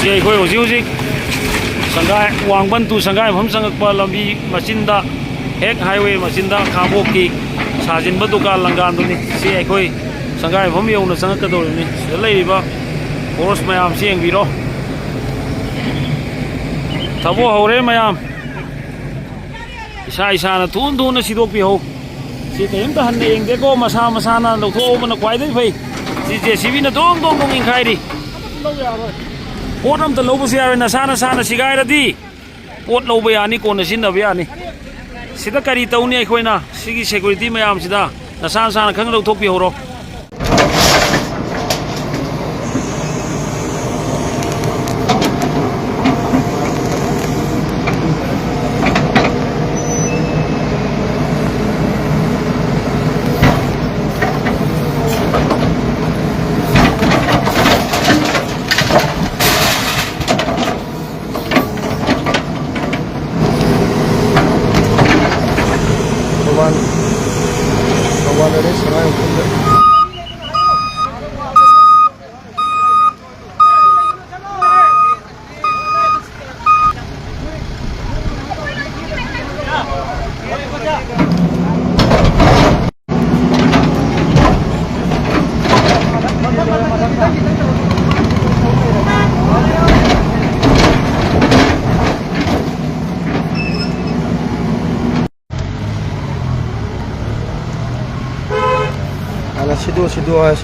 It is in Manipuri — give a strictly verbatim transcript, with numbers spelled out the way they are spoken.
ꯁꯤ ꯑꯩꯈꯣꯏ ꯍꯧꯖꯤꯛ ꯍꯧꯖꯤꯛ ꯁꯪꯒꯥꯏ, ꯋꯥꯡꯕꯟ ꯇꯨ ꯁꯪꯒꯥꯏ ꯃꯐꯝ ꯆꯪꯉꯛꯄ ꯂꯝꯕꯤ ꯃꯆꯤꯟꯗ, ꯍꯦꯛ ꯍꯥꯏꯋꯦ ꯃꯆꯤꯟꯗ ꯈꯥꯡꯕꯣꯛꯀꯤ ꯁꯥꯖꯤꯟꯕ ꯗꯨꯀꯥꯟ ꯂꯪꯒꯥꯟꯗꯨꯅꯤ꯫ ꯁꯤ ꯑꯩꯈꯣꯏ ꯁꯪꯒꯥꯏ ꯃꯐꯝ ꯌꯧꯅ ꯆꯪꯉꯛꯀꯗꯧꯔꯤꯕꯅꯤ꯫ ꯁꯤꯗ ꯂꯩꯔꯤꯕ ꯐꯣꯔꯁ ꯃꯌꯥꯝꯁꯤ ꯌꯦꯡꯕꯤꯔꯣ꯫ ꯊꯕꯛ ꯍꯧꯔꯦ ꯃꯌꯥꯝ꯫ ꯏꯁꯥ ꯏꯁꯥꯅ ꯊꯨꯅ ꯊꯨꯅ ꯁꯤꯗꯣꯛꯄꯤꯍꯧ꯫ ꯁꯤ ꯀꯔꯤꯝꯇ ꯍꯟꯅ ꯌꯦꯡꯗꯦꯀꯣ, ꯃꯁꯥ ꯃꯁꯥꯅ ꯂꯧꯊꯣꯛꯍꯧꯕꯅ ꯈ꯭ꯋꯥꯏꯗꯒꯤ ꯐꯩ꯫ ꯁꯤ ꯖꯦ ꯁꯤ ꯕꯤꯅ ꯗꯣꯡ ꯗꯣꯡ ꯗꯣꯡ ꯏꯟꯈꯥꯏꯔꯤ꯫ ꯄꯣꯠ ꯑꯝꯇ ꯂꯧꯕꯁꯨ ꯌꯥꯔꯣꯏ, ꯅꯁꯥ ꯅꯁꯥꯅ ꯁꯤꯒꯥꯏꯔꯗꯤ꯫ ꯄꯣꯠ ꯂꯧꯕ ꯌꯥꯅꯤ, ꯀꯣꯟꯅ ꯁꯤꯖꯤꯟꯅꯕ ꯌꯥꯅꯤ꯫ ꯁꯤꯗ ꯀꯔꯤ ꯇꯧꯅꯤ ꯑꯩꯈꯣꯏꯅ? ꯁꯤꯒꯤ ꯁꯦꯀ꯭ꯌꯨꯔꯤꯇꯤ ꯃꯌꯥꯝꯁꯤꯗ ꯅꯁꯥ ꯅꯁꯥꯅ ꯈꯪ ꯂꯧꯊꯣꯛꯄꯤꯍꯧꯔꯣ꯫ ꯊꯧꯕꯥꯜ, ꯊꯧꯕꯥꯜ ꯑꯗꯩ ꯁꯉꯥꯏ ꯌꯨꯝꯐꯝꯗ꯫ ꯍꯥꯟꯅ ꯁꯤꯗꯣꯛ ꯁꯤꯗꯣꯛ ꯍꯥꯏ꯫